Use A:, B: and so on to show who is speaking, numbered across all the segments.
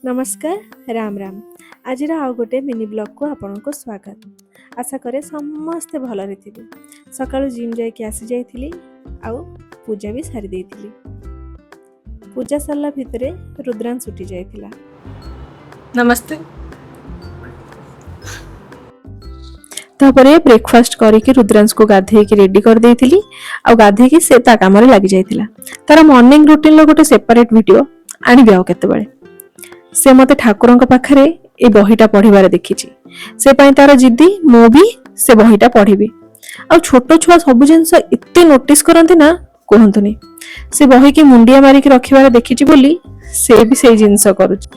A: ନମସ୍କାର, ରାମ ରାମ। ଆଜିର ଆଉ ଗୋଟେ ମିନି ବ୍ଲଗ୍କୁ ଆପଣଙ୍କୁ ସ୍ୱାଗତ। ଆଶା କରେ ସମସ୍ତେ ଭଲରେ ଥିବେ। ସକାଳୁ ଜିମ୍ ଯାଇକି ଆସିଯାଇଥିଲି ଆଉ ପୂଜା ବି ସାରି ଦେଇଥିଲି। ପୂଜା ସରିଲା ଭିତରେ ରୁଦ୍ରାଂଶ ଉଠି ଯାଇଥିଲା।
B: ନମସ୍ତେ।
A: ତାପରେ ବ୍ରେକଫାଷ୍ଟ କରିକି ରୁଦ୍ରାଂଶକୁ ଗାଧେଇକି ରେଡି କରିଦେଇଥିଲି ଆଉ ଗାଧେଇକି ସେ ତା କାମରେ ଲାଗିଯାଇଥିଲା। ତାର ମର୍ଣ୍ଣିଂ ରୁଟିନର ଗୋଟେ ସେପାରେଟ ଭିଡ଼ିଓ ଆଣିବି ଆଉ କେତେବେଳେ। ସେ ମତେ ଠାକୁରଙ୍କ ପାଖରେ ଏ ବହିଟା ପଢିବାରେ ଦେଖିଛି। ସେ ପାଇଁ ତାର ଜିଦ୍ଦି, ମୁଁ ବି ସେ ବହିଟା ପଢିବି। ଆଉ ଛୋଟ ଛୁଆ ସବୁ ଜିନିଷ ଏତେ ନୋଟିସ୍ କରନ୍ତି ନା, କୁହନ୍ତୁନି। ସେ ବହିକି ମୁଣ୍ଡିଆ ମାରିକି ରଖିବାର ଦେଖିଛି ବୋଲି ସେ ବି ସେଇ ଜିନିଷ କରୁଛି।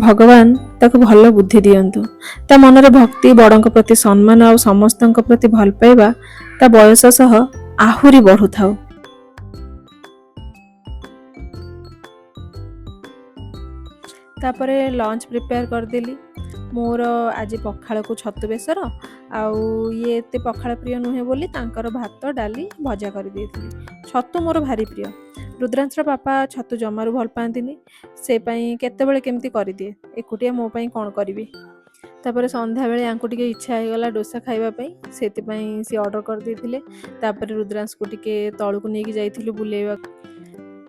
A: ଭଗବାନ ତାକୁ ଭଲ ବୁଦ୍ଧି ଦିଅନ୍ତୁ। ତା ମନରେ ଭକ୍ତି, ବଡ଼ଙ୍କ ପ୍ରତି ସମ୍ମାନ ଆଉ ସମସ୍ତଙ୍କ ପ୍ରତି ଭଲ ପାଇବା ତା ବୟସ ସହ ଆହୁରି ବଢୁଥାଉ। ତାପରେ ଲଞ୍ଚ ପ୍ରିପେୟାର କରିଦେଲି। ମୋର ଆଜି ପଖାଳକୁ ଛତୁ ବେସର, ଆଉ ଇଏ ଏତେ ପଖାଳ ପ୍ରିୟ ନୁହେଁ ବୋଲି ତାଙ୍କର ଭାତ, ଡାଲି, ଭଜା କରିଦେଇଥିଲି। ଛତୁ ମୋର ଭାରି ପ୍ରିୟ। ରୁଦ୍ରାଂଶର ବାପା ଛତୁ ଜମାରୁ ଭଲ ପାଆନ୍ତିନି। ସେ ପାଇଁ କେତେବେଳେ କେମିତି କରିଦିଏ। ଏକୁଟିଆ ମୋ ପାଇଁ କ'ଣ କରିବି? ତାପରେ ସନ୍ଧ୍ୟାବେଳେ ୟାଙ୍କୁ ଟିକେ ଇଚ୍ଛା ହେଇଗଲା ଦୋସା ଖାଇବା ପାଇଁ, ସେଥିପାଇଁ ସିଏ ଅର୍ଡ଼ର କରିଦେଇଥିଲେ। ତାପରେ ରୁଦ୍ରାଂଶକୁ ଟିକେ ତଳକୁ ନେଇକି ଯାଇଥିଲୁ ବୁଲେଇବାକୁ।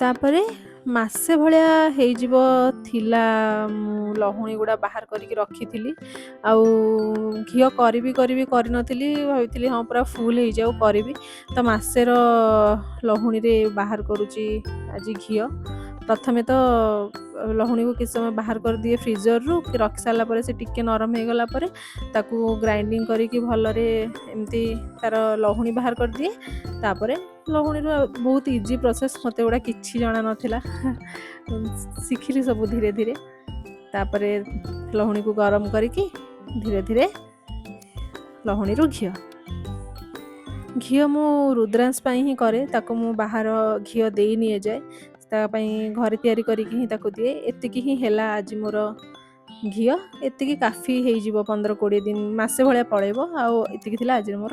A: ତାପରେ ମାସେ ଭଳିଆ ହେଇଯିବ ଥିଲା, ମୁଁ ଲହୁଣୀ ଗୁଡ଼ା ବାହାର କରିକି ରଖିଥିଲି ଆଉ ଘିଅ କରିବି କରିବି କରିନଥିଲି। ଭାବିଥିଲି ହଁ, ପୁରା ଫୁଲ୍ ହେଇଯାଉ, କରିବି। ତ ମାସେର ଲହୁଣୀରେ ବାହାର କରୁଛି ଆଜି ଘିଅ। ପ୍ରଥମେ ତ ଲହୁଣୀକୁ କିଛି ସମୟ ବାହାର କରିଦିଏ ଫ୍ରିଜରରୁ। ରଖି ସାରିଲା ପରେ ସେ ଟିକେ ନରମ ହେଇଗଲା ପରେ ତାକୁ ଗ୍ରାଇଣ୍ଡିଙ୍ଗ କରିକି ଭଲରେ ଏମିତି ତାର ଲହୁଣୀ ବାହାର କରିଦିଏ। ତାପରେ ଲହୁଣୀରୁ ବହୁତ ଇଜି ପ୍ରୋସେସ୍। ମୋତେ ଏଗୁଡ଼ା କିଛି ଜଣା ନଥିଲା, ଶିଖିଲି ସବୁ ଧୀରେ ଧୀରେ। ତାପରେ ଲହୁଣୀକୁ ଗରମ କରିକି ଧୀରେ ଧୀରେ ଲହୁଣୀରୁ ଘିଅ। ଘିଅ ମୁଁ ରୁଦ୍ରାଂଶ ପାଇଁ ହିଁ କରେ। ତାକୁ ମୁଁ ବାହାର ଘିଅ ଦେଇନି ଏଯାଏ। ତା ପାଇଁ ଘରେ ତିଆରି କରିକି ହିଁ ତାକୁ ଦିଏ। ଏତିକି ହିଁ ହେଲା ଆଜି ମୋର ଘିଅ। ଏତିକି କାଫି ହେଇଯିବ, 15-20 ଦିନ, ମାସେ ଭଳିଆ ପଳେଇବ। ଆଉ ଏତିକି ଥିଲା ଆଜିର ମୋର।